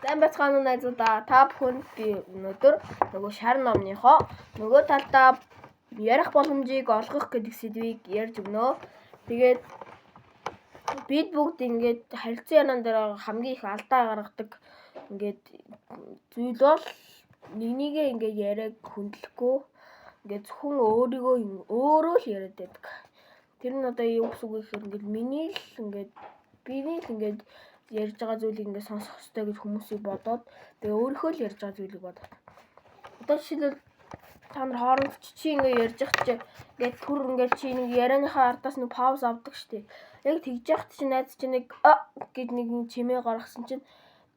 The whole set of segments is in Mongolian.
Сайн байцгаана уу, найзуудаа. Та бүхэнд би өнөөдөр нөгөө шар номныхоо нөгөө талдаа ярих боломжийг олгох гэдэг сэдвийг ярьж өгнө. Тэгээд бид бүгд ингээд харилцан яриан дээр хамгийн их алдаа гаргадаг ингээд зүйл бол нэг нэгээ ингээд яриаг хүндлэхгүй, ингээд зөвхөн өөрийгөө өөрөө л яриад байдаг. Тэр нь одоо юу гэсэн үг вэ гэхээр ингээд миний л ингээд биний л ингээд ярьж байгаа зүйлийг ингээд сонсох ёстой гэж хүмүүсийг бодоод, тэгээ өөрийнхөө л ярьж байгаа зүйлийг бодоод. Одоо жишээлбэл, та нар хооронд чи ингээд ярьж явах чи ингээд түр ингээд чи нэг ярианыхаа ардаас нэг пауз авдаг штэ. Яг тэгж яхад чи найз чи нэг а гэж нэг чимээ гаргасан чинь,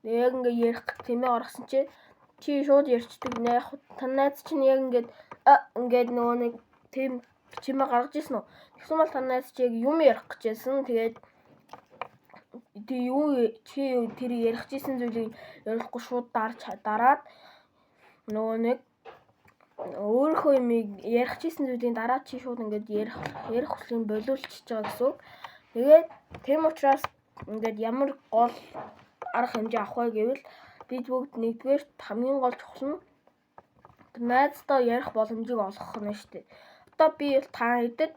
яг ингээд ярих чимээ гаргасан чи чи шууд ярьчдаг. Яг та найз чинь яг ингээд а ингээд нөгөө нэг тийм чимээ гаргаж ирсэн үү? Тэгсэн бол та найз чи яг юм ярих гэжсэн. Тэгээд тэг юу чи тэр ярих гэсэн зүйлийг ярихгүй шууд дарж дараад нөгөө нэг өөрийнхөө юмыг ярих гэсэн зүйлийн дараа чи шууд ингээд ярих ярих хүслийг болиулчихж байгаа гэсэн үг. Тэгээд тийм учраас ингээд ямар гол арга хэмжээ авах вэ гэвэл бид бүгд нэгдүгээр хамгийн гол чухал нь найздаа ярих боломжийг олгох нь шүү дээ. Одоо би та хэдэд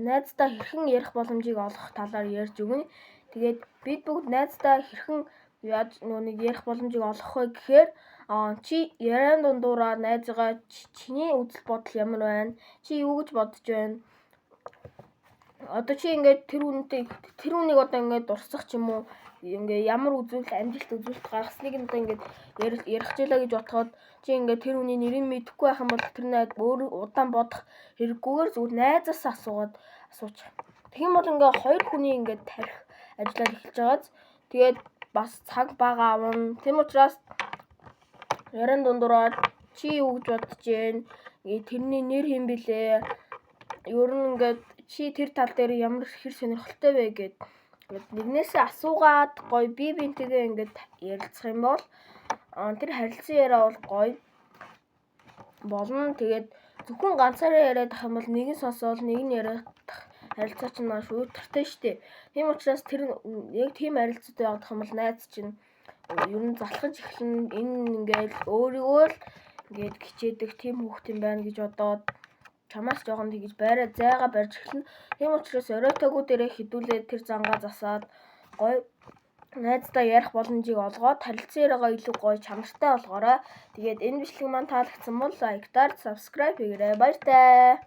найздаа хэрхэн ярих боломжийг олгох талаар ярьж өгнө. Тэгээд бид бүгд найздаа хэрхэн яаж нөгөө нэг ярих боломжийг олгох вэ гэхээр чи яриан дундуураа найзыгаа чиний үзэл бодол ямар байна? Чи юу гэж бодож байна? Одоо чи ингээд тэр хүнтэй, тэр хүнийг одоо ингээд дурсах ч юм уу, ингээ ямар үзүүлэлт, амжилт, үзүүлэлт гаргасныг нь одоо ингээд ярих жилээ гэж бодоход чи ингээд тэр хүний нэрийг мэдэхгүй байх юм бол тэр найз өөр удаан бодох хэрэггүйгээр зүгээр найзаас асуугаад асууч. Тэгэх юм бол ингээ хоёр хүний ингээд тарих ажиллаад эхэлж байгааз тэгээд бас цаг бага авна. Тийм учраас яриан дундураад чи юу гэж бодож гин? Тэрний нэр хэн билээ? Ер нь ингээд чи тэр тал дээр ямар хэр сонирхолтой вэ гэд нэгнээсээ асуугаад гоё бие биентэйгээ ингээд ярилцах юм бол тэр харилцан яриа бол гоё болно. Тэгээд зөвхөн ганцаараа яриад ах юм бол нэг нь сонсоол нэг нь яриад харилцаа чинь маш уйтгартай штэ. Тийм учраас тэр яг тийм харилцаатай явах юм бол найз чинь ер нь залхаж эхлэн, энэ ингээд өөрийгөө л ингээд хичээдэг тийм хүүхд юм байна гэж бодоод чамаас жоохон тэгж байраа зайгаа барьж эхэлнэ. Тийм учраас оройтойгүү дээрээ хідүүлээ тэр зангаа засаад гоё найздаа ярих боломжийг олгоод харилцан яриагаа илүү гоё чанартай болгоорой. Тэгээд энэ бичлэг маань таалагдсан бол like даар, subscribe хийгээрэй. Баяртай.